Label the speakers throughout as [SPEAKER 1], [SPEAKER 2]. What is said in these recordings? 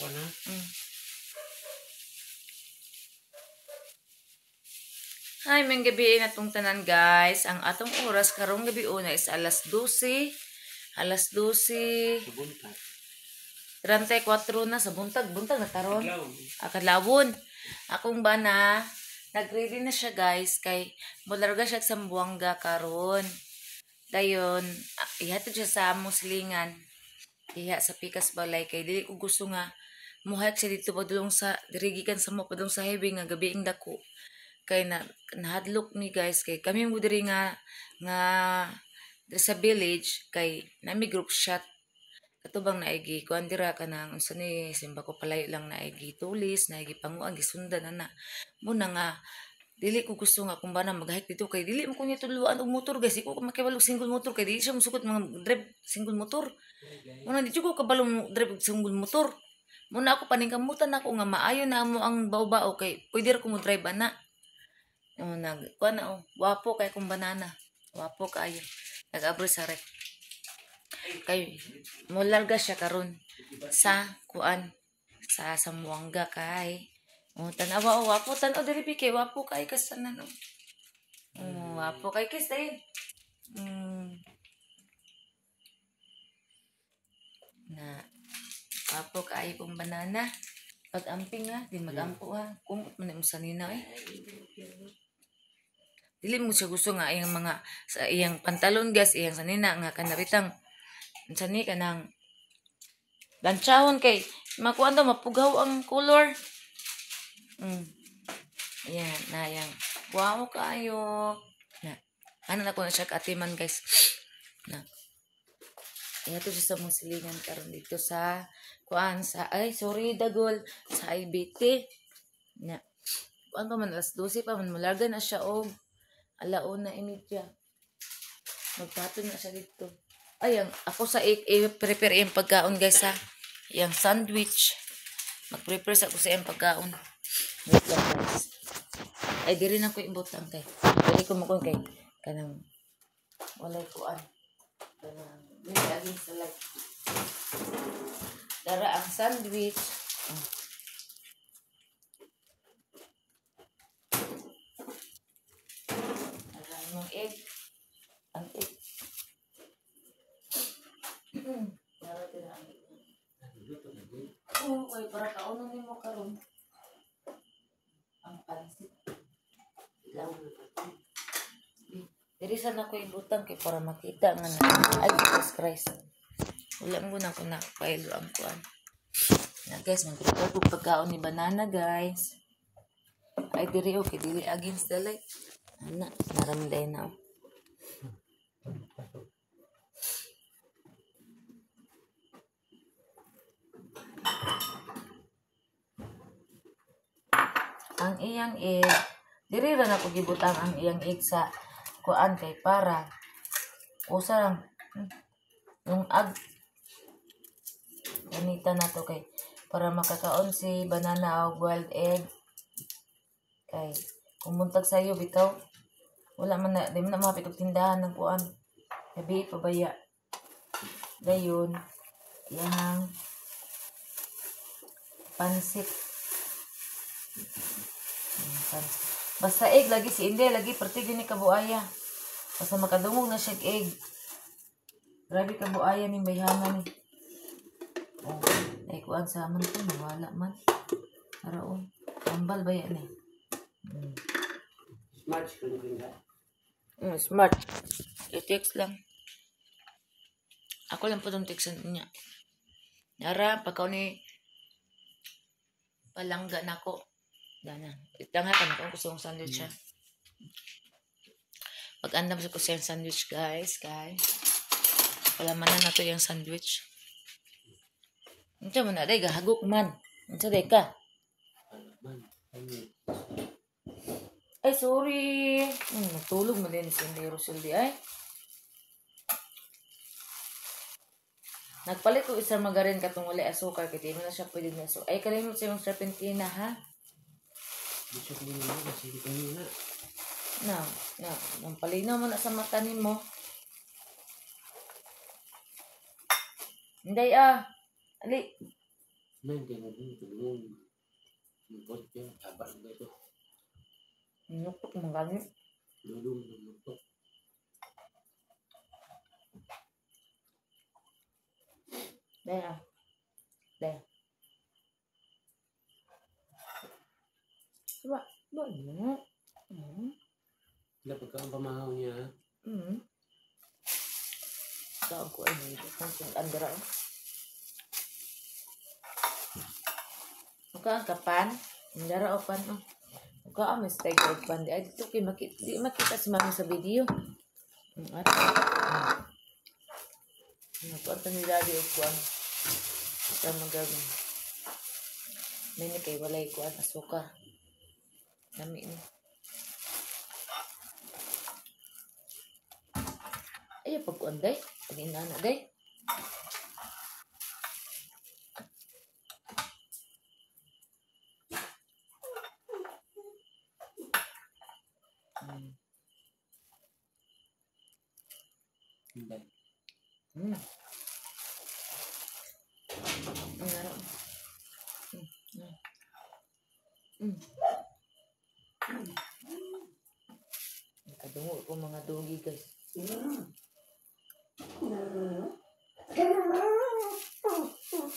[SPEAKER 1] ko na.
[SPEAKER 2] Hi, may gabi na itong tanan, guys. Ang atong oras karong gabi una is alas 12. Alas 12.
[SPEAKER 1] Sa buntag.
[SPEAKER 2] 34 na sa buntag. Buntag na karon.
[SPEAKER 1] Kadlawon.
[SPEAKER 2] Kadlawon. Akong bana, nag-ready na siya, guys, kay mularga siya sa Zamboanga karon. Dayon, ihatod siya sa among silingan. Diha sa Pikas Balay kay dili ko gusto nga muhayag siya dito padulong sa diri gikan sa mo padulong sa highway nga gabi ing dako. Kay na nahadlok mi, guys, kay kami mo diri nga nga diri sa village kay nami group shot kato bang naigi kuan dira kanang unsa ni simba ko palayo lang naigi tulis naigi panguan gisundan ana mo na nga dili ko gusto nga kung bana mag-hike dito kay dili mo ko niya tudloan og motor, guys. Di ko makibalo single motor kay dili siya mosukot mga drive single motor. Muna di ko kabalo mo drive og single motor. Muna ako paningkamutan ako nga maayo na mo ang bao-bao kay pwede ra ko mo drive ana. Oh, nag kuan na oh, wapo kay kong banana. Wapo kaayo. Nag-abri sa ref. Kay mularga siya karon sa kuan sa Zamboanga kay. Oh, tanawa oh, wapo tan-aw diri bi kay wapo kay kasanan oh. Oh, wapo kay kis dai. Na wapo kaayo kong banana. Pag amping ha, di magampo ha. Kumot man mo sa nina eh. Dili mo siya gusto nga iyang mga sa iyang pantalon, guys, iyang sanina nga kanabitang unsa ni kanang lantsahon kay makuan daw mapugaw ang color. Ayan, na yang wow kaayo. Na. Ano na ko na siya kaatiman, guys. Na. Ihatod siya sa mong silingan karon dito sa kuan sa, ay sorry, dagol sa IBT. Na. Kuan pa man, alas 12 pa man, mularga na siya og 1:30. Magpatong na siya dito. Ay, ang, ako sa i-prepare iyang pagkaon, guys, ha. Yang sandwich. Mag-prepare sa ako sa iyang pagkaon. Wait lang, guys. Ay, diri na ko ibutang kay. Diri ko makon kay kanang walay kuan. Kanang dili aging sa light. Dara ang sandwich. Oh. Dara ang egg. Ang egg. Dara din ang egg. Oo, kay para kaunon nimo karon. Ang pansit. Ilaw. Diri sa na ko ibutang kay para makita nga na. Ay, Jesus Christ. Wala mo na ko na pailo ang kuan. Na guys, mag-prepare ko pagkaon ni banana, guys. Ay diri okay, dili against the light. Ana, naramday na. Oh. Ang iyang egg, diri ra na ko gibutang ang iyang egg sa kuan kay para usa lang yung ag ganita na to kay para makakaon si banana og boiled egg kay kung buntag sayo bitaw wala man na di man na mahapit og tindahan ng kuan gabi pabaya dayon iyang pansit. Pansit. Basta egg lagi si Inday lagi perti gyud ni kabuaya. Basta makadungog na siya egg. Grabe kabuaya ning bayhana ni. Oh, ay kuan sa man to nawala man. Ara oh, tambal baya ni.
[SPEAKER 1] Smart screen ko nga.
[SPEAKER 2] Smart. I-text lang. Ako lang po itong textan niya. Nara, pagka ni palangga nako. Dana. Itang ha, kanako ko sa sandwich ha. Pag-andam sa ko sa sandwich, guys, kay palamanan na to yung sandwich. Unsa man na day gahagok man. Unsa day ka? Ay, sorry. Natulog man din si Inday Rosel di ay. Nagpalit ko isang magarin katong wala asukar kay di mo na siya pwede na so. Ay kalimot sa imong serpentina ha.
[SPEAKER 1] Di siya kanina kasi di kanina.
[SPEAKER 2] Na, na, nang palinaw mo na sa mata nimo. Inday ah. Ali.
[SPEAKER 1] Nandiyan na din ito yung kotse, haba na ito.
[SPEAKER 2] Nuktok man gani.
[SPEAKER 1] Lulong ng nuktok.
[SPEAKER 2] Đây à. Đây. Diba? Ba niya?
[SPEAKER 1] Wala pagka ang pamahaw niya.
[SPEAKER 2] Tawag ko ay may kung andara. Mukha ang kapan. Andara o pan. Oh. Mukha ang mistake o pan. Ay, dito kay makita, di makita si mami sa video. Nakuha ni daddy o kuan. Ito magagawin. May ni kay walay kuan asukar. Nami ni. Ay, pagkuan day. Pag-inana day.
[SPEAKER 1] Hindi.
[SPEAKER 2] Nakadungo ko mga dugi, guys.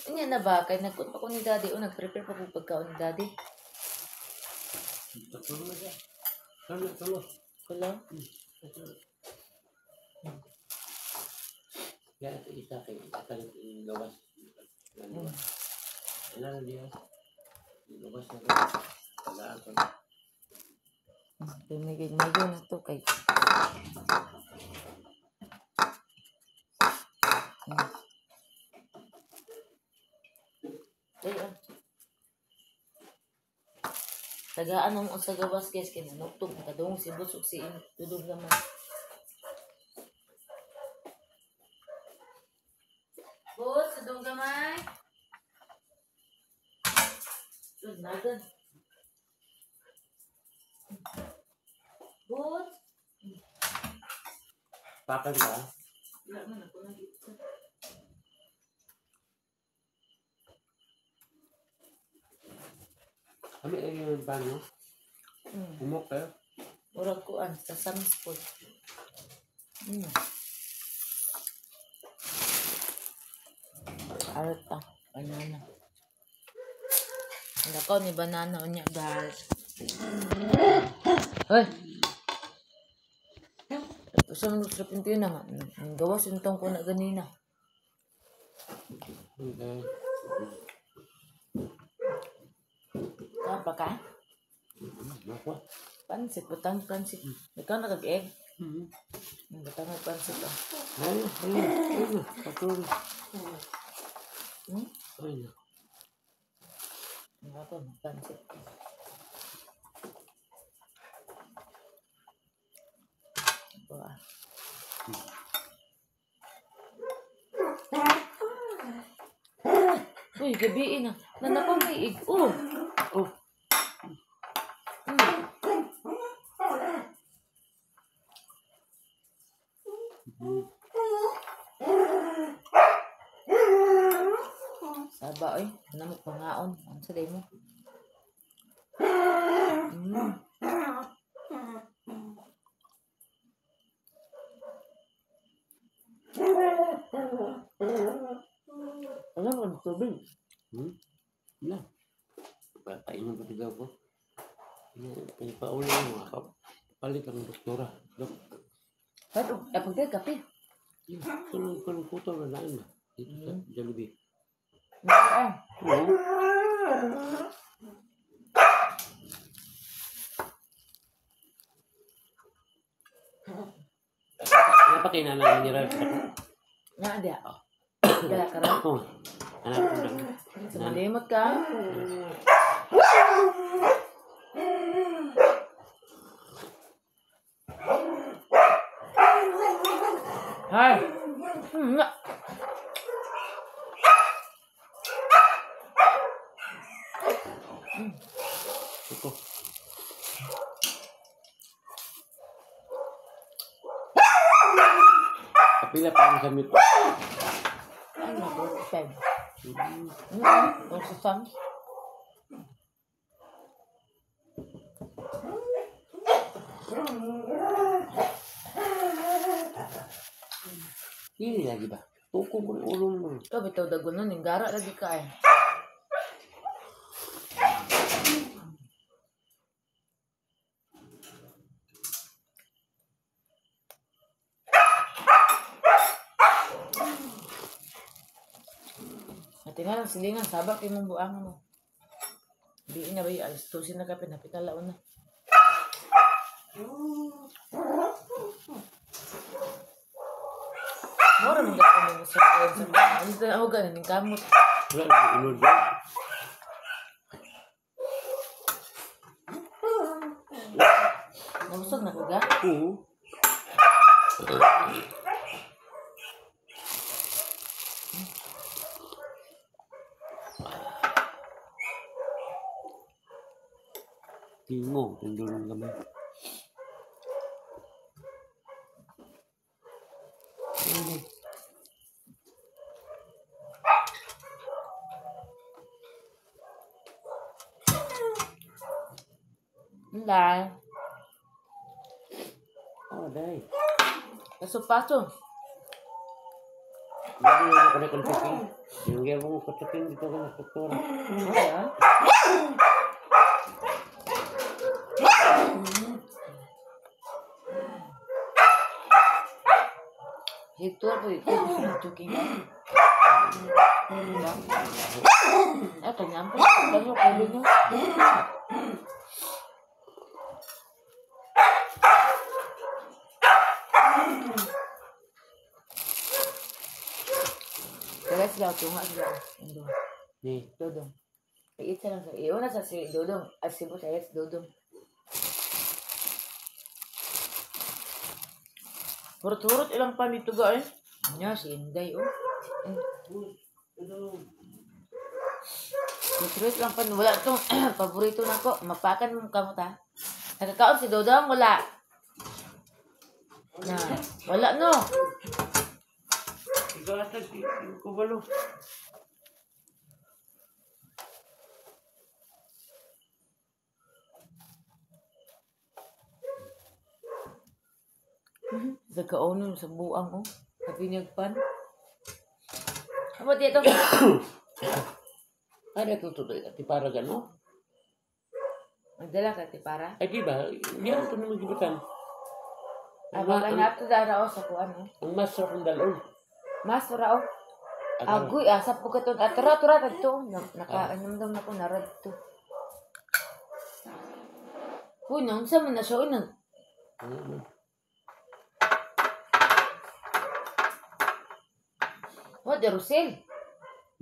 [SPEAKER 2] Unya na ba? Kaya nagkot pa ko ni daddy. O, nag-prepare pa ko pagkaon ni daddy.
[SPEAKER 1] Tulong na siya. Tulong, tulong.
[SPEAKER 2] Kulang?
[SPEAKER 1] Kaya isa kay atang gawas. Ano diya? Gawas na rin. Wala ako.
[SPEAKER 2] Tumigil mayo na to kay. Ay, ah. Tagaan mo sa gawas guys kay nanuktog nakadungog si Busog si Dudong naman. Bus, dudong gamay. Dud nagan. Bus.
[SPEAKER 1] Pakan ba?
[SPEAKER 2] Wala man ako nag-itsa.
[SPEAKER 1] Kami ay yung banyo. Umok kayo.
[SPEAKER 2] Murag kuan sa samspot. Arot pa. Banana. Lakaw ni banana unya guys. Hoy! Usa man sa pinto na nga. Ang gawas yung tong ko na ganina.
[SPEAKER 1] Okay.
[SPEAKER 2] Kapa ka?
[SPEAKER 1] Nakuha.
[SPEAKER 2] Pansit. Butang pansit. Ikaw na kag-egg? Butang ang pansit. Oh.
[SPEAKER 1] Ay, ay, ay. Patulog. Ay na.
[SPEAKER 2] Ang ako, pansit. Ito ah. Uy, gabi na. Nanako may ig-o.
[SPEAKER 1] Oh.
[SPEAKER 2] Saba oy, ano mo pangaon? Ano sa day mo? Ano mo tubig?
[SPEAKER 1] Wala. Painom pa daw ko. Pinapaulo mo ako. Palit ang doktora. Dok.
[SPEAKER 2] Pero, apag kape.
[SPEAKER 1] Tulong tulong kuto na laan ba? Dito sa Jollibee.
[SPEAKER 2] Oo.
[SPEAKER 1] Napakina na mineral sa ako.
[SPEAKER 2] Nga, di. Dala ka rin.
[SPEAKER 1] Oo. Anak ko lang.
[SPEAKER 2] Sumalimot ka. Hay. Nga.
[SPEAKER 1] Ito. Kapila pa ang gamit.
[SPEAKER 2] Ano, 45. O sa Sam's.
[SPEAKER 1] Dili lagi ba? Tukong ko ng ulo mo.
[SPEAKER 2] Ikaw bitaw dagon nun, ninggara lagi ka eh. Natinga lang silingan, sabak imong buangan mo. Diin na ba yung alas 12 na kapit, napit na laon na. Mora man ka mo sa sa ano ako ganin ning kamot.
[SPEAKER 1] Wala na ulo dyan.
[SPEAKER 2] Nabusog na ka ga?
[SPEAKER 1] Oo. Tingo, tindulong gamay.
[SPEAKER 2] Hindi.
[SPEAKER 1] Oh, dai.
[SPEAKER 2] Paso-paso.
[SPEAKER 1] Hindi na ako na kontakin. Yung gaya mo kontakin dito ka na struktura.
[SPEAKER 2] Okay, ah. Hector po ito. Joking. Diba? Ah, kanya po. Kanya, kanya niyo. Kaya sila, tunga sila. Ando.
[SPEAKER 1] Ni.
[SPEAKER 2] Dodong. Ay, isa lang sa iuna sa si Dodong. At si Boss, ay si Dodong. Hurot-hurot ilang pa nito ga eh. Nya, si Inday oh. Hurot-hurot lang pa. Wala itong paborito na ko. Mapakan mo kamot ha. Nakakaon si Dodong? Wala. Na, wala no.
[SPEAKER 1] Ikaw ata, kubalo.
[SPEAKER 2] Nagkaonon sa buang oh. Kapinyagpan. Amo dito.
[SPEAKER 1] Ano ito ito? Tipara gano?
[SPEAKER 2] Magdala ka tipara.
[SPEAKER 1] Ay di ba? Hindi ako ito naman gibutan.
[SPEAKER 2] Ah, baga na ito dara oh sa kuan oh.
[SPEAKER 1] Ang master kong dalon.
[SPEAKER 2] Mas ora oh. Agoy asa po katon atra tura kadto naka anam na ko narad to. Uy, naunsa man na siya uy nang What, the Rosel?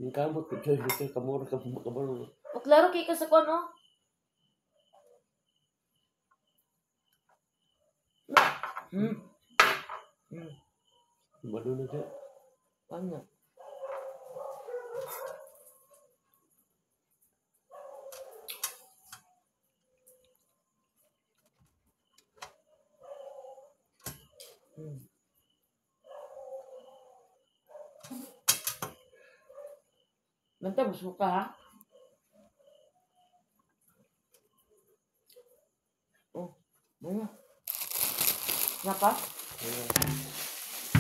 [SPEAKER 1] Ang kamot ko dyan, ito kamura ka kamura.
[SPEAKER 2] O klaro kay ka sa kuan oh.
[SPEAKER 1] Balo na siya.
[SPEAKER 2] Ano? Bantay, busog ka ha? Oh, ano? Napa?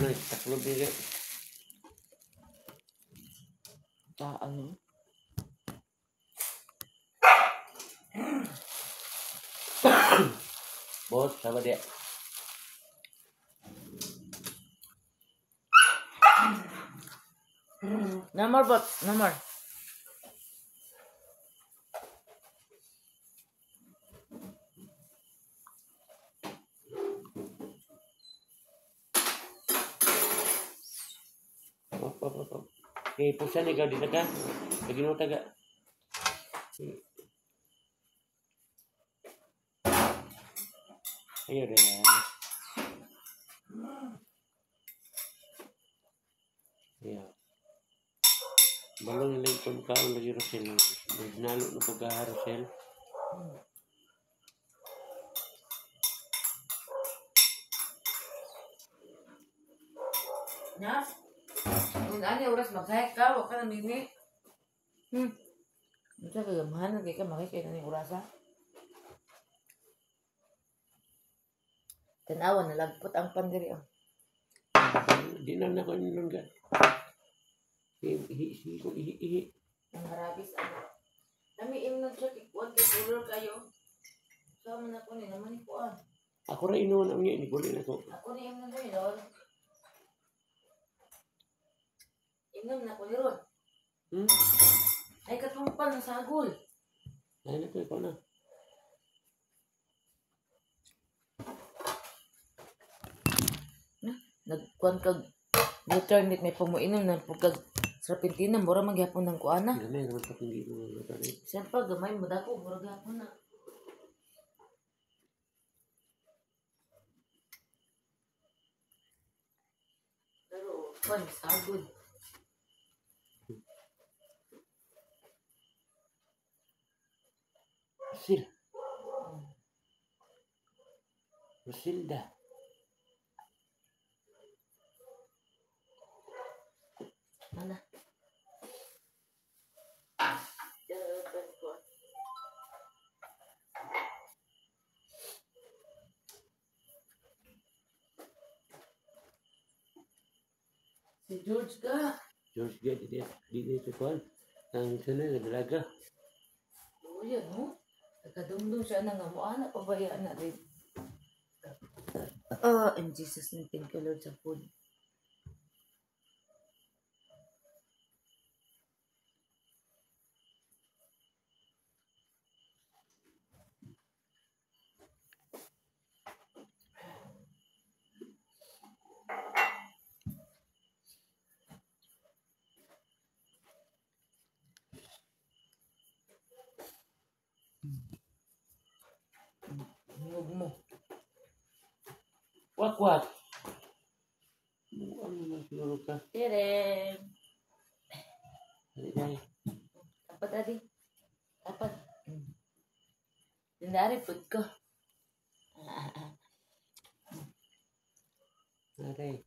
[SPEAKER 1] Nay, taklo bigay.
[SPEAKER 2] Ta, ano?
[SPEAKER 1] Boss, sama dia.
[SPEAKER 2] No more, bot. No more.
[SPEAKER 1] Op, op, op, op. Okay, pusan ikaw dito ka. Lagi mo taga. Ayun na. Ayan. Balong nila itong kaon lagi Rosel. Nagnalo na pagkaha Rosel.
[SPEAKER 2] Na? Kung ano oras maghayag ka, wag ka namimi. Unsa ka gamahan kay ka makikita ning orasa? Tanawa nalagpot ang pandiri oh.
[SPEAKER 1] Di na na ko inon ka. Ihi, ihi, ihi, ihi.
[SPEAKER 2] Ang harabis ano. Nami imnon siya kay kuan kay color kayo. Sa man ako ni naman ni kuan.
[SPEAKER 1] Ako ra inon ang niya, ni na ko.
[SPEAKER 2] Ako ni imnon ni lol. Imnon na ko ni ron. Ay katungpal na sagol.
[SPEAKER 1] Ay na ko na.
[SPEAKER 2] Na, nagkuan kag water nit may pamuinom na pugkag serpentina mura man gyapon ng kuana.
[SPEAKER 1] Gamay naman sa kundi ko mga tani.
[SPEAKER 2] Siya pa gamay mo dako mura gyapon na. Pero kuan sagol.
[SPEAKER 1] Rosil. Rosilda.
[SPEAKER 2] Mana? Si George ka.
[SPEAKER 1] George ga di di di sa kuan. Ang sana nga dalaga.
[SPEAKER 2] Oo yan, no? Nagkadumdum siya na nga mo, anak, pabayaan na rin. Oh, in Jesus name, thank you Lord sa food. Hingog mo.
[SPEAKER 1] Wak wak. Ano na siguro ka?
[SPEAKER 2] Tere.
[SPEAKER 1] Dali dali.
[SPEAKER 2] Dapat adi. Dapat. Dinari pud ko.
[SPEAKER 1] Aray.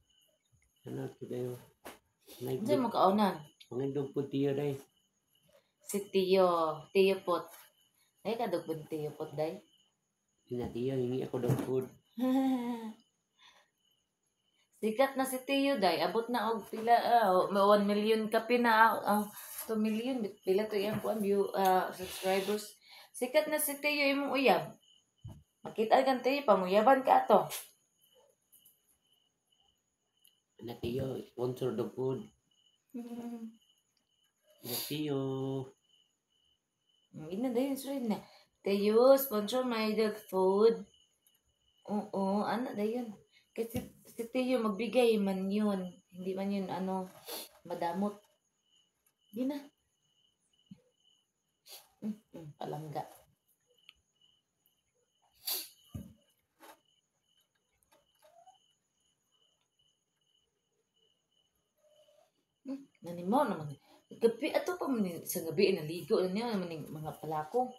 [SPEAKER 1] Ano to dayo?
[SPEAKER 2] Unsa mo kaonan?
[SPEAKER 1] Mangindog po tiyo day.
[SPEAKER 2] Si Tio, Tio Pot. Ay kadog pud Tio Pot day.
[SPEAKER 1] Sina tiyo, hingi ako dog food.
[SPEAKER 2] Sikat na si Tio day, abot na og pila may 1 million kape na 2 million pila to iyang kuan view subscribers. Sikat na si Tio imong uyab. Makita kan Tio panguyaban ka ato.
[SPEAKER 1] Na tiyo, sponsor dog food. Na tiyo.
[SPEAKER 2] Ina dayon sure na. Teo, sponsor my dog food. Oo, ano dayon. Kasi si Teo magbigay man yun. Hindi man yun, ano, madamot. Di na. Palangga. Nanimaw naman. Gabi, ato pa man sa gabi, naligo na niya naman yung mga palako.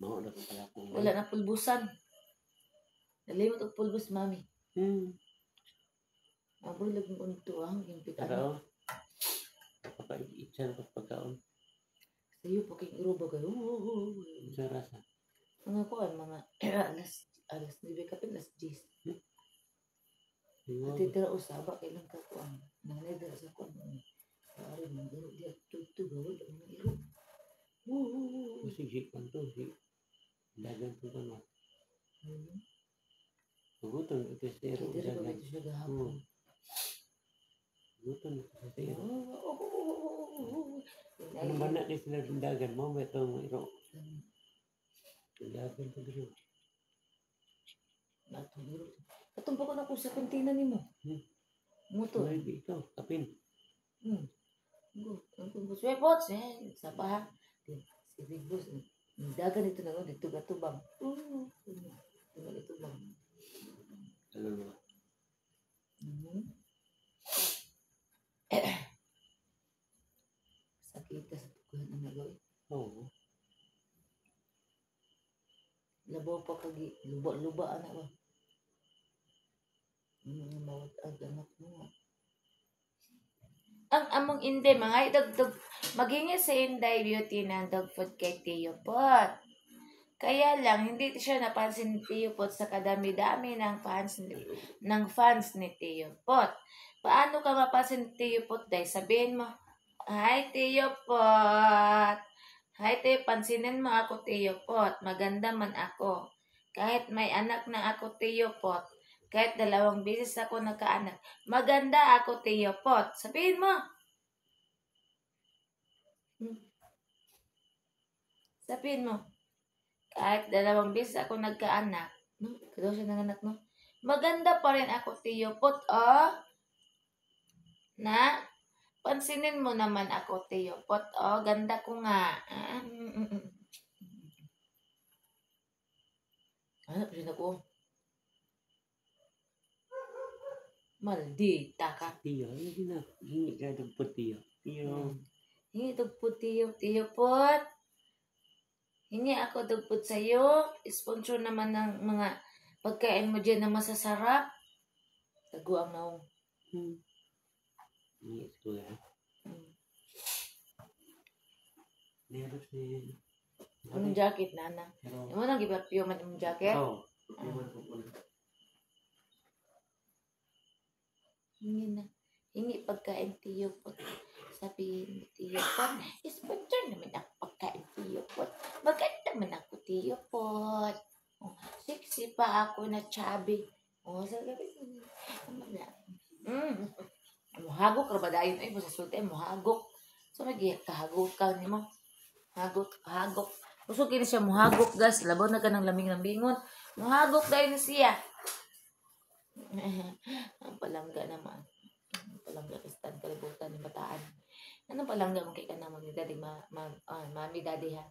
[SPEAKER 1] Mao na palako.
[SPEAKER 2] Wala na pulbusan. Nalimot og pulbos, mami. Aboy laging unto ang gimpit ano.
[SPEAKER 1] Papaitsan ko pagkaon.
[SPEAKER 2] Sayo pa kay iro ba kayo?
[SPEAKER 1] Sa rasa.
[SPEAKER 2] Mga kuan mga alas 9 kapin alas 10. Ati dira usaba kay lang ka kuan. Nanay dira sa kuan. Ari man iro di tugtug gawod ang mga iro.
[SPEAKER 1] Sige kuan to si dagan to kuan. Gutom ito sa iro.
[SPEAKER 2] Dira pa ito siya gahapon.
[SPEAKER 1] Gutom ito sa iro. Ano ba na di sila dagan mo ba itong iro? Dagan to diri.
[SPEAKER 2] Atong iro. Atong pa ko na ko sa kantina nimo. Muto.
[SPEAKER 1] Ay, ikaw, kapin.
[SPEAKER 2] Go, ang kung swepot, sa baha. Si Big Boss, dagan dito na dito gatubang. Dito gatubang.
[SPEAKER 1] Ano ba?
[SPEAKER 2] Sakita sa tuguhan ang nagawa.
[SPEAKER 1] Oo.
[SPEAKER 2] Labaw pa kagi, luba-luba anak ba? Mga mawat-ag anak mo. Ang among Inday, mga dog maghingi sa Inday Beauty ng dog food kay Tio Pot. Kaya lang, hindi siya napansin ni Tio Pot sa kadami-dami ng fans ni Tio Pot. Paano ka mapansin ni Tio Pot, day? Sabihin mo, "Hi, Tio Pot! Hi, Tio, pansinin mo ako, Tio Pot. Maganda man ako. Kahit may anak na ako, Tio Pot. Kahit 2 beses ako nagkaanak. Maganda ako, Tio Pot." Sabihin mo. Sabihin mo. "Kahit 2 beses ako nagkaanak." No? Kadaw siya nanganak, no? "Maganda pa rin ako, Tio Pot, oh. Na? Pansinin mo naman ako, Tio Pot, oh. Ganda ko nga." Ah, Ano pa siya ako? Maldita ka.
[SPEAKER 1] Tiyo, hindi na. Hingi ka dog food, Tiyo. Tiyo.
[SPEAKER 2] Hingi dog food, Tiyo. Tio Pot. Hingi ako dog food sa'yo. Sponsor naman ng mga pagkain mo dyan na masasarap. Tago ang naong.
[SPEAKER 1] Hingi sa kuya. Meron si...
[SPEAKER 2] Anong jacket, Nana?
[SPEAKER 1] Pero...
[SPEAKER 2] Yung mo nang giperfume man yung jacket?
[SPEAKER 1] Oo. Yung mo nang
[SPEAKER 2] Hingi na. Hingi pagkain, Tio Pot. Sabihin mo, "Tio Pot, sponsor naman ako pagkain, Tio Pot. Maganda man ako, Tio Pot. Oh, sexy pa ako na chubby." Oh, sabi, Muhagok ra ba dayon ay basta sulti muhagok. So magihagok ka nimo. Hagok, hagok. Busog kini siya muhagok, guys. Labaw na ka ng laming-lambingon. Muhagok dayon siya. Ang palangga naman. Ang palangga kastan kalibutan ni bataan. Anong palangga man kay ka naman ni daddy ma, ma mami daddy ha.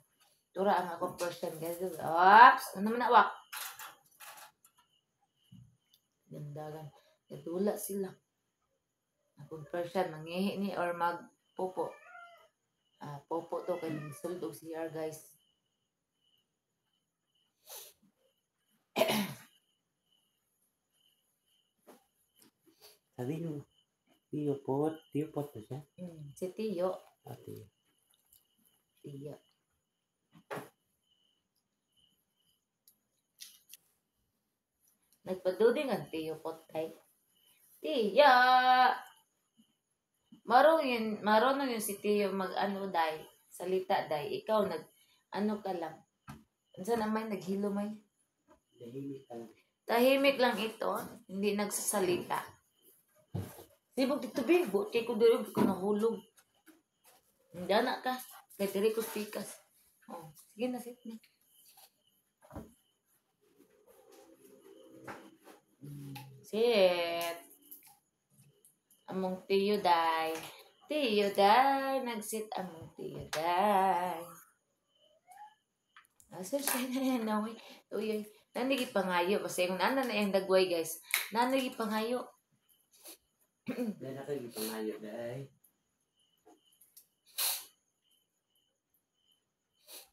[SPEAKER 2] Tura ang akong person, guys. Oops, ano man awak? Gandagan. Nadula sila. Akong person mangihi ni or magpopo. Ah, popo to kay sulod og CR, guys.
[SPEAKER 1] Sabihin mo, Tio Pot, Tio Pot na siya?
[SPEAKER 2] Si Tio.
[SPEAKER 1] Ah, Tio.
[SPEAKER 2] Tio. Nagpaduding ang Tio Pot kay. Tio! Marunong yun si Tio mag-ano, day. Salita, day. Ikaw, nag, ano ka lang. Unsa naman, naghilo may?
[SPEAKER 1] Tahimik lang.
[SPEAKER 2] Tahimik lang ito. Hindi nagsasalita. Sibog dito, be. Buti ko dito, ko nahulog. Hindi na ka. Kay diri ko pikas. Oh, sige na, sit na. Sit. Among Tiyo day. Tiyo day. Nagsit among Tiyo day. Asa siya na na. Uy, nanigi pangayo. Basta yung nana na yung dagway, guys. Nanigi pangayo.
[SPEAKER 1] Dahil nakagipangayo, dahil.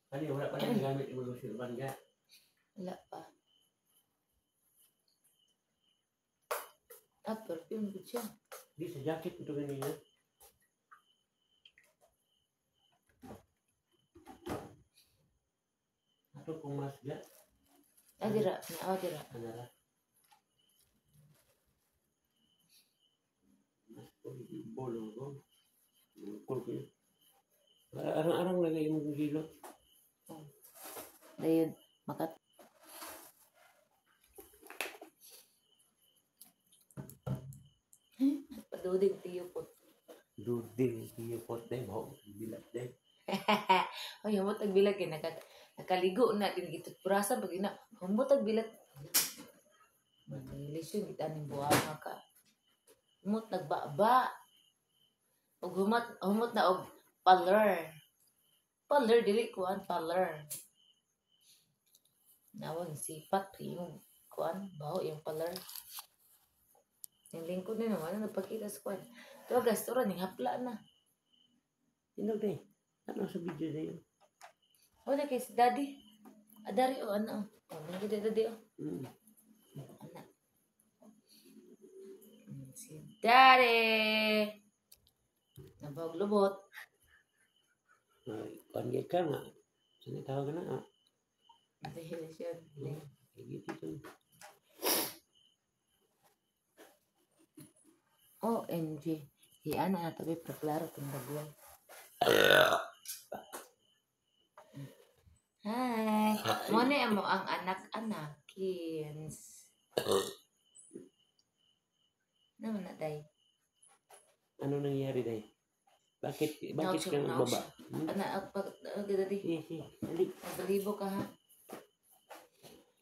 [SPEAKER 1] Ano, wala pa nang gamit yung mga silban ka?
[SPEAKER 2] Wala pa. Ah, perfume ko siya.
[SPEAKER 1] Di, sa jacket ito ganyan. Ato kung mas ga.
[SPEAKER 2] Ah, dira. Ah, dira.
[SPEAKER 1] Anara. Bolo ko. Kul ko yun. Arang-arang lagay yung gilot.
[SPEAKER 2] Oh. Dayun, makat. Paduding Tiyo Pot.
[SPEAKER 1] Duding Tiyo Pot day, baho bilat day.
[SPEAKER 2] Oy, humot ang bilat kay nakaligo na din gitutpurasan pag ina. Humot ang bilat. Manilisyon kita ning buhanga ka. Humot nagbaba. Ug humot na og parlor. Parlor dili kuan parlor. Nawang sipat yung kuan baho yung parlor. Yung lingkod ni naman nagpakita sa kuan. To guys, tura ning hapla na.
[SPEAKER 1] Tindog day. Ano sa video na yun?
[SPEAKER 2] Wala kay si daddy. Adari o ano. Oh, nang daddy o. Anak. Si daddy. Nabawag lubot.
[SPEAKER 1] Kuan gyud ka nga. Sino tawag na? Ah.
[SPEAKER 2] Dahil siya.
[SPEAKER 1] Higit ito.
[SPEAKER 2] OMG. Si ana na tabi preklaro kung bagway. Hi. Mo ni amo ang anak-anak kins. Naman na day.
[SPEAKER 1] Ano nangyari, day? Bakit
[SPEAKER 2] Naog
[SPEAKER 1] bakit
[SPEAKER 2] siya,
[SPEAKER 1] ka
[SPEAKER 2] naog
[SPEAKER 1] nagbaba?
[SPEAKER 2] siya. Ana pag dali.
[SPEAKER 1] Sige, sige. Dali.
[SPEAKER 2] Nagbalibo ka ha.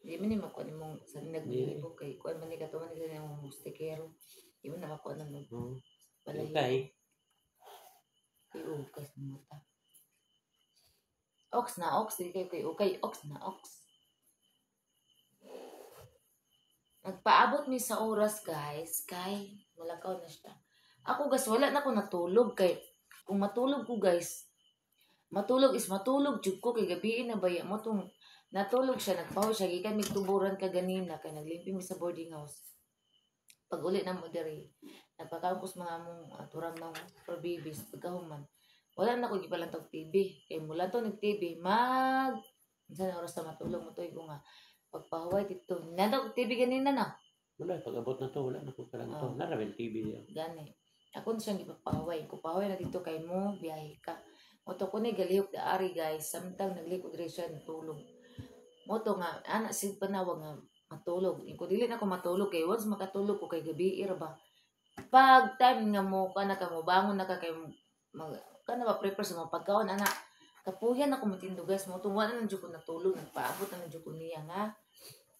[SPEAKER 2] Di man ni makuha nimong sa nagbalibo kay kuan man ni katuman ni sa imong mustikero. Di man na makuha nang
[SPEAKER 1] Oh.
[SPEAKER 2] balahibo.
[SPEAKER 1] Okay.
[SPEAKER 2] Kay ukay sa mata. Ox na ox, di kay kay ukay ox na ox. Nagpaabot mi sa oras guys, kay mulakaw na siya. Ako guys, wala na ko natulog kay kung matulog ko guys, matulog is matulog jud ko kay gabi na baya mo tong natulog siya, nagpahuway siya gikan mig tuburan ka ganina kay naglimpi mi sa boarding house. Pag uli na mo diri, nagpakaon ko sa mga among aturan ng for babies pagkahuman. Wala na ko gipalantog TV. Kay mula to nag TV mag unsa na oras na matulog mo ko nga pagpahuway dito. Nandog TV ganina na.
[SPEAKER 1] Wala, pag abot na to, wala na ko kalang to.
[SPEAKER 2] Oh.
[SPEAKER 1] Narabel TV diya.
[SPEAKER 2] Gani. Ako na siyang gipapahuway. Kung pahuway na dito kay mo, biyahe ka. Moto ko ni galihok da ari guys. Samtang naglihok diri siya natulog. Moto nga ana sig panawag nga matulog. Ko dili na ko matulog kay once makatulog ko kay gabi ra ba. Pag time nga mo ka na ka mo bangon na ka kay mag ka na ba prepare sa mga pagkaon ana. Kapuyan ako matindo guys. Mo wala na jud ko natulog. Nagpaabot na jud ko niya nga.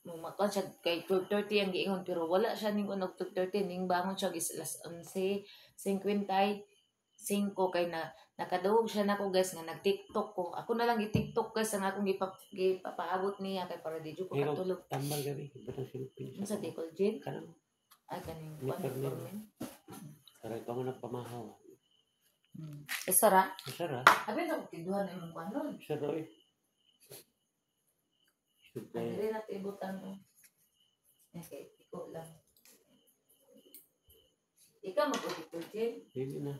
[SPEAKER 2] Mo makuan siya kay 12:30 ang giingon pero wala siya ning og 12:30 ning bangon siya gis alas 11:55 kay na nakadawog siya nako guys nga nag-TikTok ko. Ako na lang gi-TikTok guys ang akong gipapaabot niya kay para di jud ko
[SPEAKER 1] Pero
[SPEAKER 2] katulog.
[SPEAKER 1] tambal gabi, batang silupin
[SPEAKER 2] Unsa di ko gin?
[SPEAKER 1] Kanang
[SPEAKER 2] Ay kaning kuan
[SPEAKER 1] Metformin.
[SPEAKER 2] metformin.
[SPEAKER 1] Para ikaw nga nagpamahaw.
[SPEAKER 2] Isara?
[SPEAKER 1] Masara.
[SPEAKER 2] Abi na ko tinduhan na imong kuan ron.
[SPEAKER 1] Masara eh. Sugay.
[SPEAKER 2] Dili na to ibutang mo. Okay, iko lang. Ikaw mag-ulit Jin.
[SPEAKER 1] Dili na.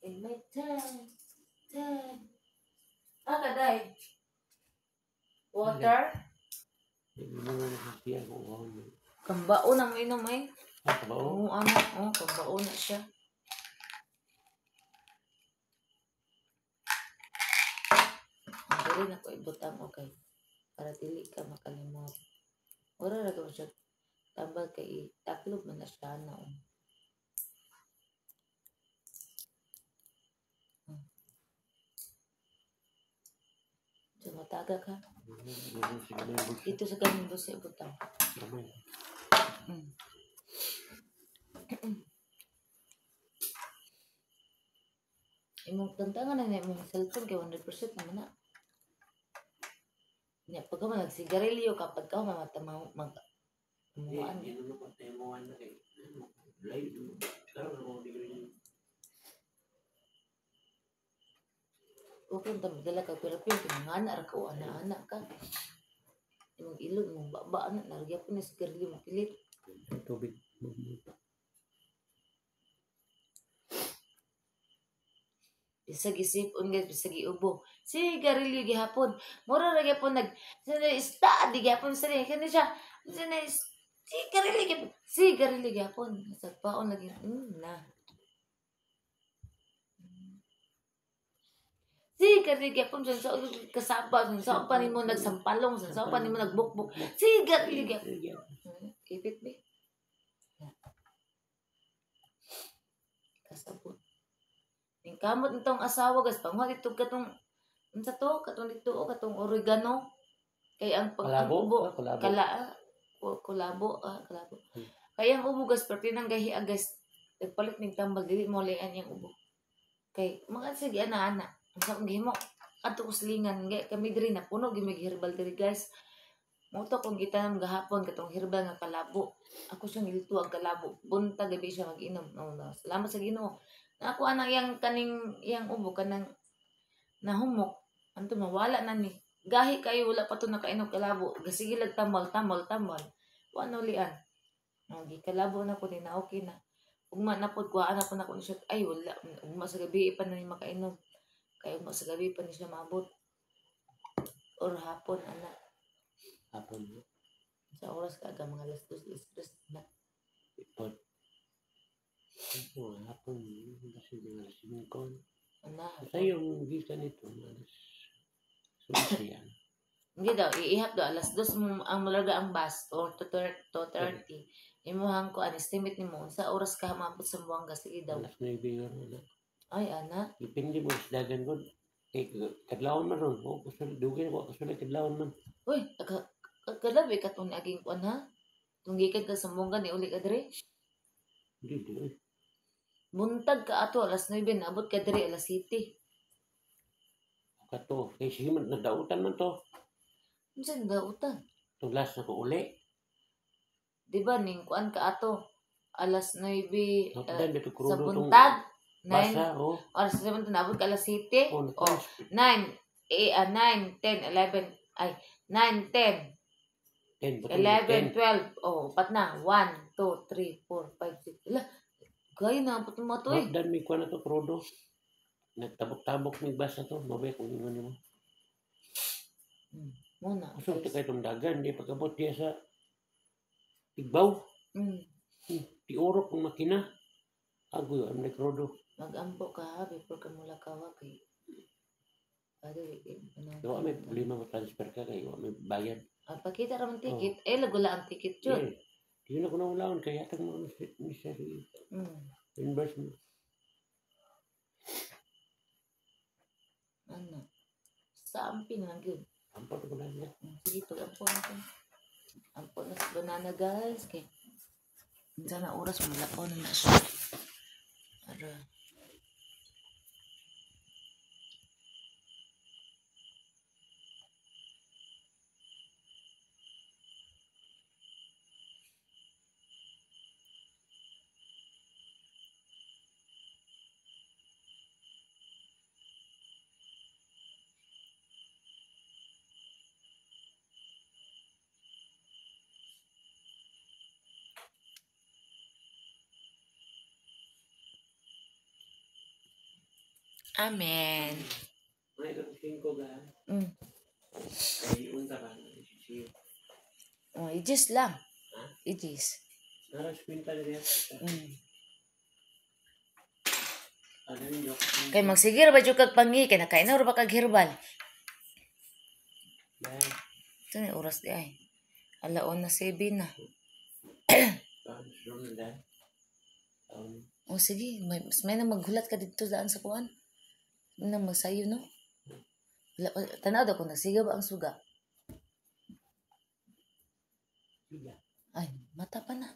[SPEAKER 2] In my time, time. Ah, kaday. Water?
[SPEAKER 1] Hindi mo na nakasiya kung uhaw mo.
[SPEAKER 2] Kambao na mo inom eh.
[SPEAKER 1] Ah, kabao?
[SPEAKER 2] Oo, ano. Oo, kambao na siya. Ang dili na ko ibutang, okay. Para dili ka makalimot. Wala ra ko siya. Tambal kay taklob man na siya na. Oh. So, mataga ka. Dito sa ganing bulsa ibutang.
[SPEAKER 1] Gamay.
[SPEAKER 2] Imong tantangan na na imong cellphone kay 100% naman na. Nya pagka man nagsigarilyo ka pagka mamata mag
[SPEAKER 1] Hindi,
[SPEAKER 2] umuan.
[SPEAKER 1] hindi naman ko tayo muwan na kay. Layo mo. Karoon na mo degree.
[SPEAKER 2] Okay ta magdala ka pero pero mga anak ra ka o ana-ana ka. Imong ilog imong baba ana nargyapon ni sigarilyo mapilit.
[SPEAKER 1] Tubig.
[SPEAKER 2] Bisag isip-on guys, bisag iubo. Sigarilyo gihapon. Mura ra gyapon nag sta di gyapon sa kani siya. Sigarilyo gyapon. Sigarilyo gyapon. Sa paon lagi na. Sigarilyo gyapon sa kasaba sa pa nimo nagsampalong sa pa nimo nagbukbuk. Sigarilyo gyapon. Ipit be. Kasabot. Ning kamot nitong asawa guys, panguha dito katong unsa to, katong dito o katong oregano. Kay ang pag ang
[SPEAKER 1] Kalabo?
[SPEAKER 2] ubo
[SPEAKER 1] Ah, kalabo.
[SPEAKER 2] kala kulabo, kalabo. Kay ang ubo guys, perti nang gahi guys, nagpalit ning tambal dili mo lian yang ubo. Kay mga sige ana ana, unsa akong gihimo? Adto ko silingan gay kami diri na puno gyud mig herbal diri guys. Mo to kung gitanam gahapon katong herbal nga kalabo. Ako siyang gilito ang kalabo. Bunta gabi siya mag-inom. No, no. Salamat sa Ginoo. Na ako anang yang kaning yang ubo kanang nahumok. Anto mawala na ni. Gahi kayo wala pa to nakainom kalabo. Sige lag tamal tamal tamal. Wa na ulian. Oh, gikalabo na ko ni na okay na. Ugma na pod kuhaan na po na ko ni siya. Ay wala, ugma sa gabi pa na ni makainom. Kay ugma sa gabi pa ni siya maabot. Or hapon ana.
[SPEAKER 1] Hapon no.
[SPEAKER 2] Sa oras ka aga mga alas 2, alas 3 na.
[SPEAKER 1] Ipod. Ano, hapon kasi mga alas 5.
[SPEAKER 2] Ana.
[SPEAKER 1] Sa yung gikan nito alas 11 yan.
[SPEAKER 2] Hindi daw, iihap daw, alas 2 mo ang malarga ang bus or 2:30. Imuhang ko, an estimate nimo sa oras ka maabot sa Buanga, sige daw.
[SPEAKER 1] Alas 9 yun na.
[SPEAKER 2] Ay, ana.
[SPEAKER 1] Depende mo sa dagan ko. Eh, kadlawon man ron. O, kasulod, dugay ko, kasulod, kadlawon man.
[SPEAKER 2] Uy, kalabi ka itong aging kuan ha? Tunggikan ka sa Buanga, ni uli ka dire.
[SPEAKER 1] Hindi, di, eh.
[SPEAKER 2] Buntag ka ato, alas 9, naabot ka dire, alas 7.
[SPEAKER 1] Kato, kay sige man, nagdautan man to.
[SPEAKER 2] Unsa ni dautan?
[SPEAKER 1] Itong last na ko uli.
[SPEAKER 2] Di ba, ning kuan ka ato, alas 9,
[SPEAKER 1] Nakdan, dito
[SPEAKER 2] sa
[SPEAKER 1] krudo itong
[SPEAKER 2] buntag, 9,
[SPEAKER 1] basa, oh.
[SPEAKER 2] alas 7, naabot ka alas 7.
[SPEAKER 1] Oh,
[SPEAKER 2] Oh, 9, 9, 10, 11, ay, 9, 10,
[SPEAKER 1] 10, ba't
[SPEAKER 2] 11, 12, oh, upat na. 1, 2, 3, 4, 5, 6. Ala, gaya na, apat mo to eh.
[SPEAKER 1] Nakdan, may kuan na to, krudo. Nagtabok-tabok may basa to. Mabay kung ingon nimo.
[SPEAKER 2] Muna.
[SPEAKER 1] Kusog ta kay itong dagan, di pagkabot diya sa Tigbaw. Tiurok ang makina. Agoy, ang krudo.
[SPEAKER 2] Mag-ampo ka ha, before ka mula kawa kay. Ado,
[SPEAKER 1] Wa may problema mo transfer ka kay wa may bayad.
[SPEAKER 2] Ah, pakita ra man ticket. Eh, lagula ang ticket yun.
[SPEAKER 1] Yeah. Di na ko naulaon kay hatag mo ni sir inverse mo.
[SPEAKER 2] Ano? Sa amping lang yun.
[SPEAKER 1] Ampo ko lang niya.
[SPEAKER 2] Sige, pag-ampo na ko. Ampo na sa banana, guys. Kay, minsan na oras, malakaw na na siya. Ara. Amen.
[SPEAKER 1] May kang 5 ka. Ay unta ka. Siyo.
[SPEAKER 2] Oh, ijis lang.
[SPEAKER 1] Ha?
[SPEAKER 2] Ijis.
[SPEAKER 1] Naras kwinta na diya. Ano yung joke?
[SPEAKER 2] Kay magsigir ba jud kag pangi kay nakainaw ra ba kag herbal? Ito na oras di ay. Alaon na 7 na. Oh sige, may na maghulat ka dito daan sa kuan. Na magsayo no. Wala pa, tanaw daw kung nagsiga ba ang suga. Ay, mata pa na.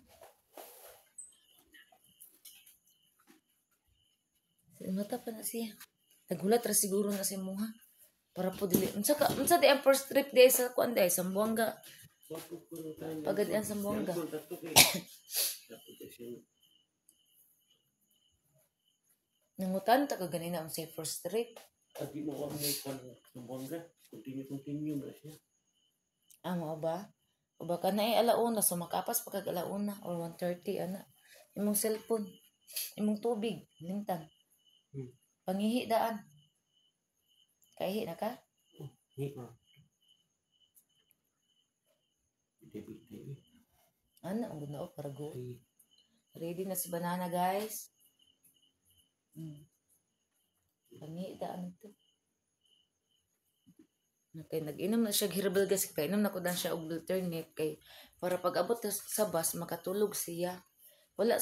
[SPEAKER 2] Mata pa na siya. Naghulat ra siguro na si muha. Para po dili. Unsa di ang first trip di sa kuan di Zamboanga. Pagad ang Zamboanga. Nangutan ta ka ganina ang say first trip.
[SPEAKER 1] Agi mo ko may kuan Zamboanga. Continue na siya.
[SPEAKER 2] Ah, mao ba? O baka na ay alauna so makapas pa kag alauna or 1:30 ana. Imong cellphone, imong tubig, lingtan. Pangihi daan. Kaihi na ka?
[SPEAKER 1] Hi ko. Debit debit.
[SPEAKER 2] Ana ang gunao para go. Ready na si banana guys. Pangihi daan ito. Kay nag-inom na siya herbal gas, kay inom na ko dan siya og alternate kay para pag abot sa bus makatulog siya. Wala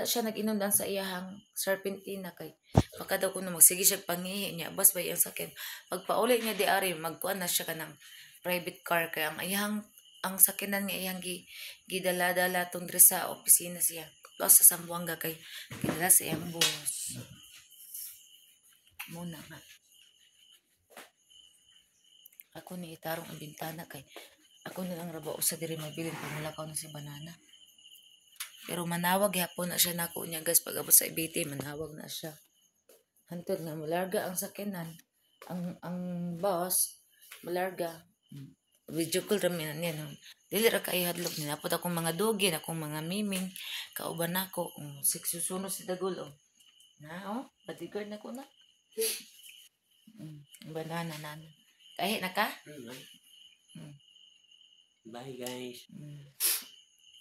[SPEAKER 2] siya nag-inom dan sa iyahang serpentina kay baka daw kuno magsige siya pangihi niya bus ba iyang sakyan. Pagpauli niya di ari magkuan na siya kanang private car kay ang iyang ang sakyanan nga iyang gidala-dala tong diri sa opisina siya. Tuwa sa Zamboanga kay gidala sa iyang boss. Muna nga. Ako ni itarong ang bintana kay ako na lang raba usa diri mabilin pag mulakaw na si banana. Pero manawag gyapon na siya nako niya guys pag abot sa IBT manawag na siya. Hantod nga mularga ang sakyanan. Ang boss malarga. Video call ra mi niya no. Dili ra kay hadlok ni napod akong mga dugin, akong mga miming kauban nako. Siksusuno si Dagol oh. Na oh, bodyguard na ko na. Banana na. Kahi na ka? Mm.
[SPEAKER 1] Bye guys.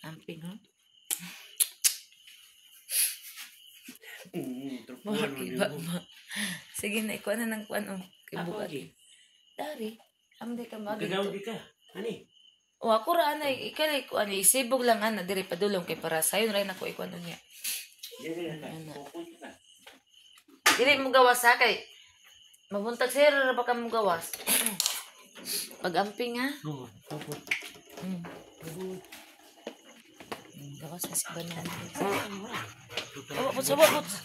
[SPEAKER 2] Amping ho.
[SPEAKER 1] Trupuan mo
[SPEAKER 2] Iba ma. Sige na, ikuha na ng kuan oh. Kay
[SPEAKER 1] Ako
[SPEAKER 2] bugat.
[SPEAKER 1] di.
[SPEAKER 2] Dari, amde ka magi.
[SPEAKER 1] Kagaw di ka. Ani?
[SPEAKER 2] O ako ra anay, ikaw kuan isibog lang ana diri padulong kay para sayon ra nako ikuan niya.
[SPEAKER 1] Dili ka.
[SPEAKER 2] Ana.
[SPEAKER 1] Pupun ka.
[SPEAKER 2] Dili mo gawas ha kay mabuntag sir ra ba ka mo gawas. Pag-amping ha.
[SPEAKER 1] Oo, tapos.
[SPEAKER 2] Mm. Gawas na si banana. Oh, puts, oh, puts.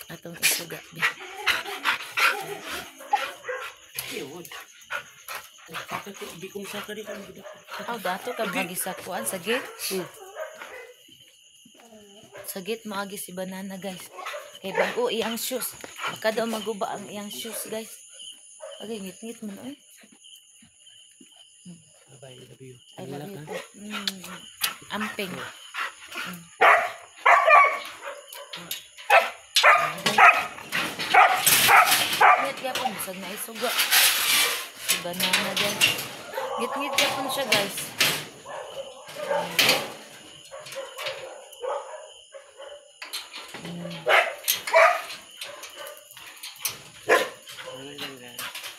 [SPEAKER 2] Atong isuga.
[SPEAKER 1] Di ko masaka di ka.
[SPEAKER 2] Oh, dato ka maagi sa kuan sa gate. Sa gate maagi si banana guys. Kay bago iyang shoes. Baka daw maguba ang iyang shoes guys. Okay, ngit-ngit man oy.
[SPEAKER 1] Bye, love you.
[SPEAKER 2] I love you too. Amping. Ngit gyapon bisag na isuga. Si banana guys. Ngit-ngit gyapon siya guys.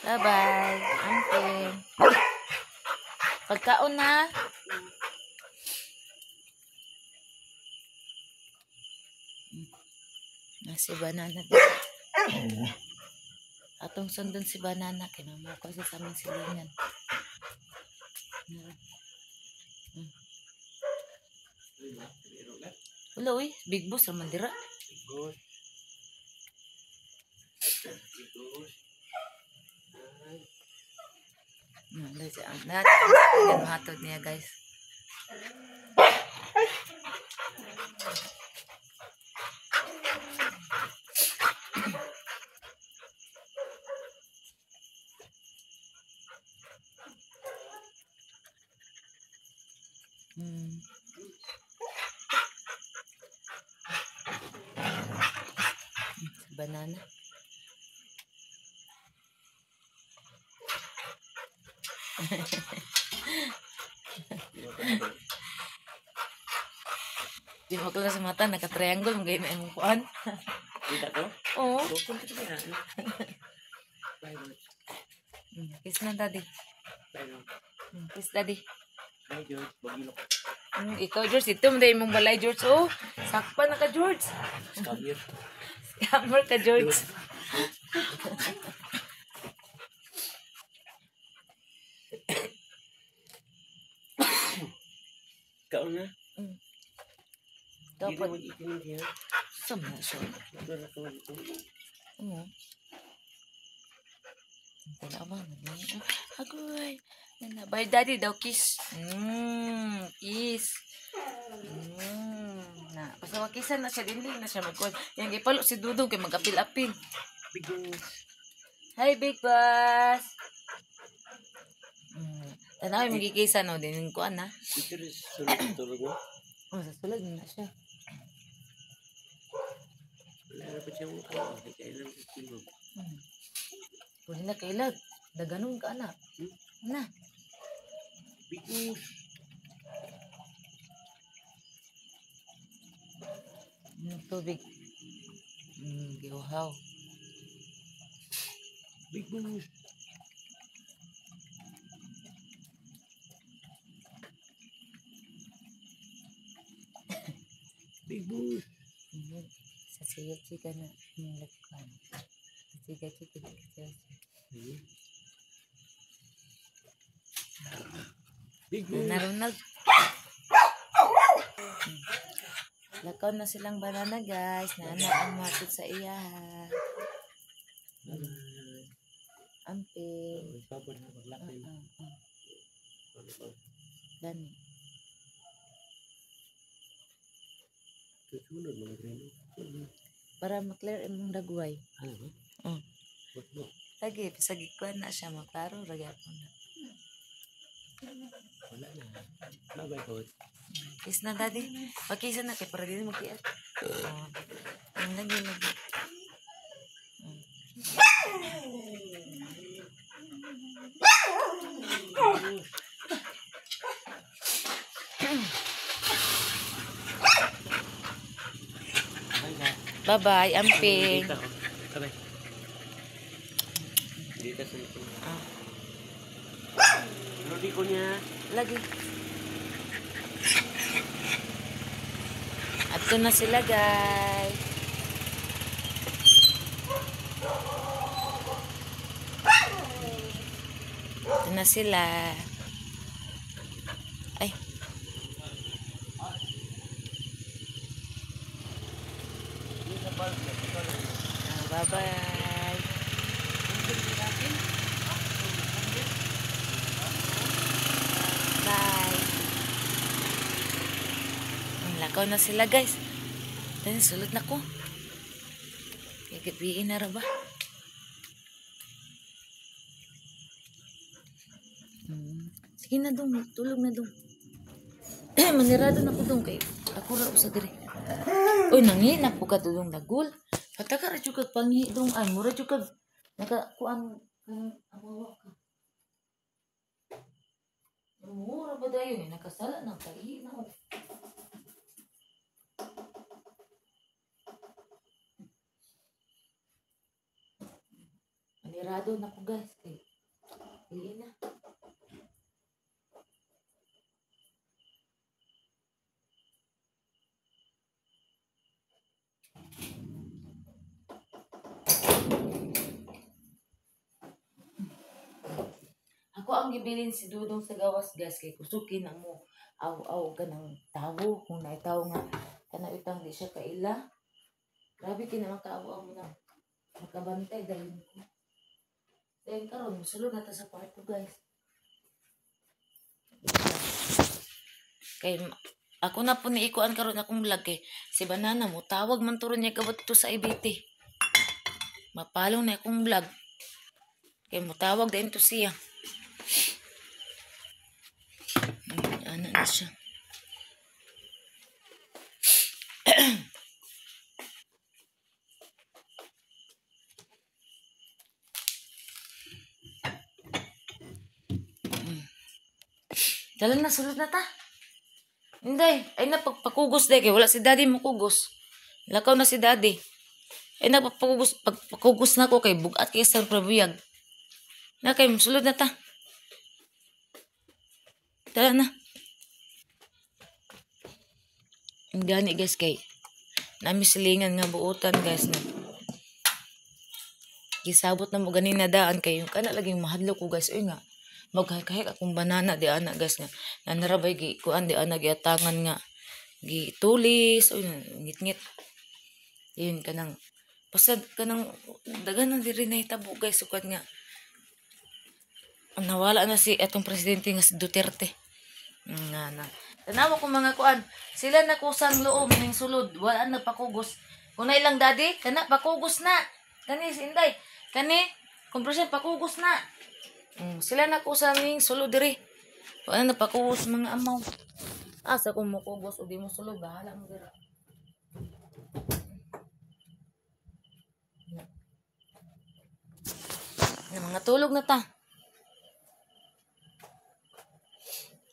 [SPEAKER 2] Bye-bye. Amping. Pagkaon na. Na si banana. Atong sundan si banana kay mama ko sa aming silingan. Wala uy, big boss raman dira.
[SPEAKER 1] Big boss. Big boss. Ay.
[SPEAKER 2] Lahat mahatod niya guys. Banana. Di mo kala sa mata, naka-triangle, mga ganyan imong kuan.
[SPEAKER 1] Kita to?
[SPEAKER 2] Oo.
[SPEAKER 1] Bye, George.
[SPEAKER 2] Kiss na, daddy.
[SPEAKER 1] Bye, George.
[SPEAKER 2] Kiss, daddy.
[SPEAKER 1] Bye, George. Bagilok.
[SPEAKER 2] Ikaw, George. Ito, mo imong balay, George. Oh, sakpa na ka, George.
[SPEAKER 1] Scammer.
[SPEAKER 2] Scammer ka, George.
[SPEAKER 1] Kaon na.
[SPEAKER 2] Dapat.
[SPEAKER 1] Sama
[SPEAKER 2] siya. Oo. Tanawa, agoy. Bye, daddy daw, kiss. Kiss. Na, basta makisan na siya, dili na siya magkuhan. Yang ipalo si Dudong kay mag-apil-apil.
[SPEAKER 1] Big boss.
[SPEAKER 2] Hi, big boss. Tanaw yung magkikisa no, din kuan na.
[SPEAKER 1] Ito rin sulod tulog mo.
[SPEAKER 2] Oh, sa sulod na siya.
[SPEAKER 1] Wala na pa siya mo. Kailan sa mo.
[SPEAKER 2] Wala na kailag. Daganon ka na. Na.
[SPEAKER 1] Big boss.
[SPEAKER 2] Tubig. Giuhaw.
[SPEAKER 1] Big boss. Big boss.
[SPEAKER 2] Sa siya-chika na nilakpan. Sa siya-chika na siya.
[SPEAKER 1] Big boss.
[SPEAKER 2] Na Ronald. Lakaw na silang banana guys. Nana ang matod sa iya. Amping. Gani.
[SPEAKER 1] Susunod mga greno.
[SPEAKER 2] Para maklear imong dagway.
[SPEAKER 1] Ano ba?
[SPEAKER 2] Oh.
[SPEAKER 1] Butbo.
[SPEAKER 2] Lagi, bisag ikuan na siya, maklaro ra gyapon na.
[SPEAKER 1] Wala na. Bye-bye, coach.
[SPEAKER 2] Kiss na, daddy. Pakisa na kay para dili magkiat. Oh. Ang lagi lagi. Bye-bye, amping.
[SPEAKER 1] Bye-bye. Dito sa ito.
[SPEAKER 2] Ah.
[SPEAKER 1] Pero di ko niya.
[SPEAKER 2] Lagi. Ato na sila, guys. Ato na sila. Ay. Bye-bye. Bye. Ang lakaw na sila, guys. Then, sulod na ko. Gagabiin na ra ba? Sige na dong, tulog na dong. Manirado na ko dong kay ako ra usa diri. Uy, nangi na po ka dong dagol. Pataka ra jud kag panghi dong ay mura jud kag nakakuan awawa ka. Mura ba dayon eh nakasala nang kaihi na. Manirado na ko guys kay ihi na. Ako ang gibilin si Dudong sa gawas guys kay kusukin ang mo aw-aw kanang tawo kung naitaw nga kanang itang di siya kaila. Grabe kay naman kaaw-aw mo na makabantay dayon ko. Dayon karon musulod na ta sa kwarto guys. Kay ako na po niikuan karon akong vlog kay si Banana mo tawag man turon niya kabot to sa IBT. Mapalong na akong vlog. Kay mo tawag dayon to siya. Ana na siya. Dala na, sulod na ta. Hindi, ay napagpakugos day kay wala si daddy mukugos. Lakaw na si daddy. Ay napagpakugos, pagpakugos na ko kay bugat kay sa prabuyag. Na kay sulod na ta. Tara na. Ang gani guys kay nami silingan nga buotan guys na. Gisabot na mo ganina daan kay yung kana laging mahadlok ko guys. Uy nga maghakahik akong banana di ana guys nga nanarabay gi kuan di ana giatangan nga gitulis uy ngit-ngit. Yun kanang pasad kanang daghan na diri nahitabo guys sukad nga nawala na si atong presidente nga si Duterte. Nga na. Tanawa ko mga kuan, sila na kusang loob ning sulod, wala na nagpakugos. Kung na ilang daddy, kana pakugos na. Kani si Inday, kani kompresyon pakugos na. Sila na kusang ning sulod diri. Wala na nagpakugos mga amaw. Asa kung mukugos o di mo sulod, bahala mo dira. Na mga tulog na ta.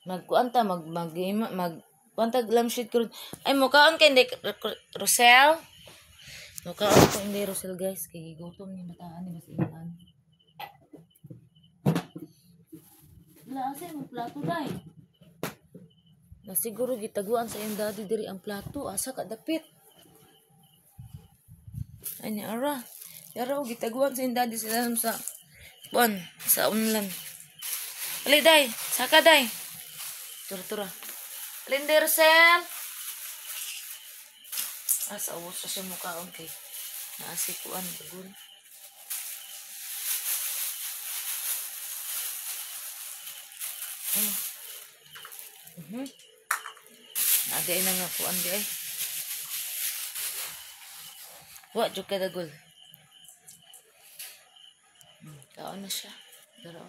[SPEAKER 2] Magkuan ta mag mag mag kuan ta glam sheet karon. Ay mukaon kay hindi Rosel. Mukaon ko hindi Rosel guys kay gutom ni mataan ni bas inaan. Wala asa imong plato dai. Na siguro gitaguan sa iyang daddy diri ang plato asa ka dapit. Ay ni ara. Yara og gitaguan sa iyang daddy sila sa kuan sa unlan. Ali dai, saka dai. Tura-tura. Lindy Rosel! Asa ubos sa siya mukhaon kay naasikuan bagun. Naagay na nga kuan di ay. Wa jud ka dagol. Kaon na siya. Pero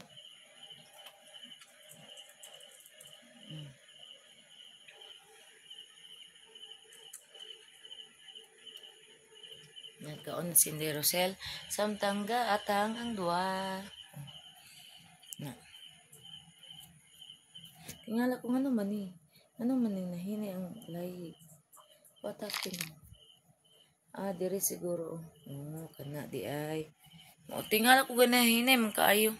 [SPEAKER 2] nagkaon na si Inday Rosel. Samtang gaatang ang duwa. Na. Tingala ko ano man eh. Ano man eh, nahinay ang lahi. What happened? Ah, diri siguro. Oh, kana di ay. O, tingala ko ganahinay man kaayo.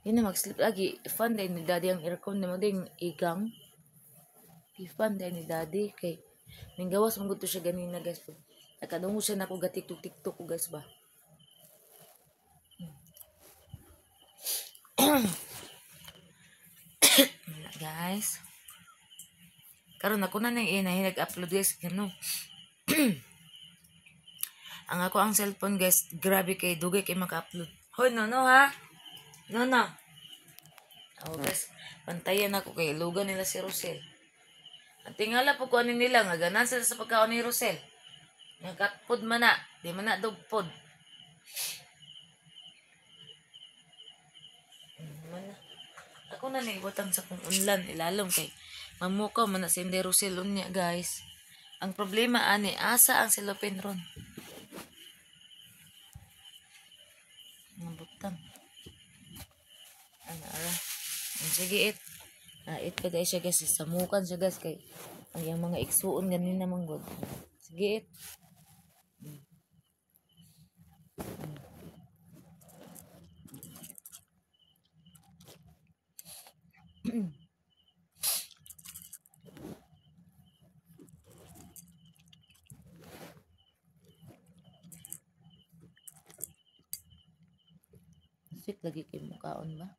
[SPEAKER 2] Yun na, mag-sleep lagi. Fan din ni daddy ang aircon. Di mo din igang. Ifan din ni daddy. Kay, ninggawas mong gusto siya ganina, guys. Nakadungo siya na ako gatiktok-tiktok ko, guys ba. Wala, guys. Karon ako na nang inahin nag-upload, guys. Gano. Ang ako ang cellphone, guys. Grabe kay dugay kay maka-upload. Hoy, no, no, ha? No, no. Oh, guys. Pantayan ako kay ilugan nila si Rosel. Ang tingala po ko ani nila nga ganan sila sa pagkaon ni Rosel. Nga catfood man na, di man na dog food. Man na. Ako na naibutang sa kong unlan ilalom kay mamukaw man na si Inday Rosel unya, guys. Ang problema ani asa ang silupin ron. Nabutang. Ana ara. Sige it. Ah, it pa dahil siya, guys. Samukan siya, guys, kay ang iyang mga igsuon ganin naman god. Sige it. Sweet lagi kay mukaon ba?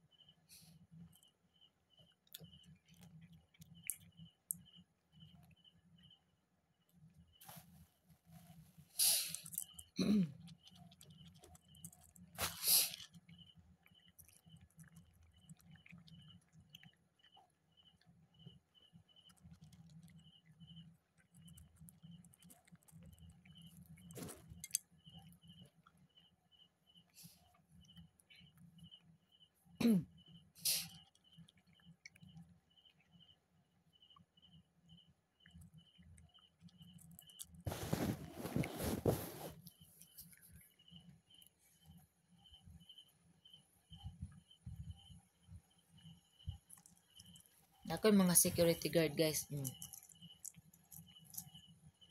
[SPEAKER 2] Ako yung mga security guard, guys.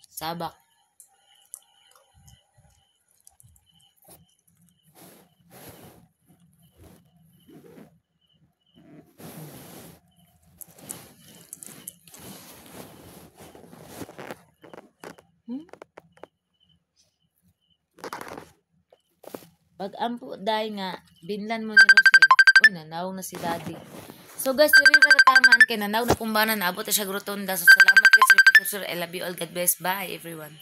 [SPEAKER 2] Sabak. Pag ampo dai nga binlan mo ni Rosel. Uy, nanawng na si daddy. So guys, diri ra taman kay nanaw na kumbanan, naabot na siya rotonda. So salamat guys. I love you all. God bless. Bye everyone.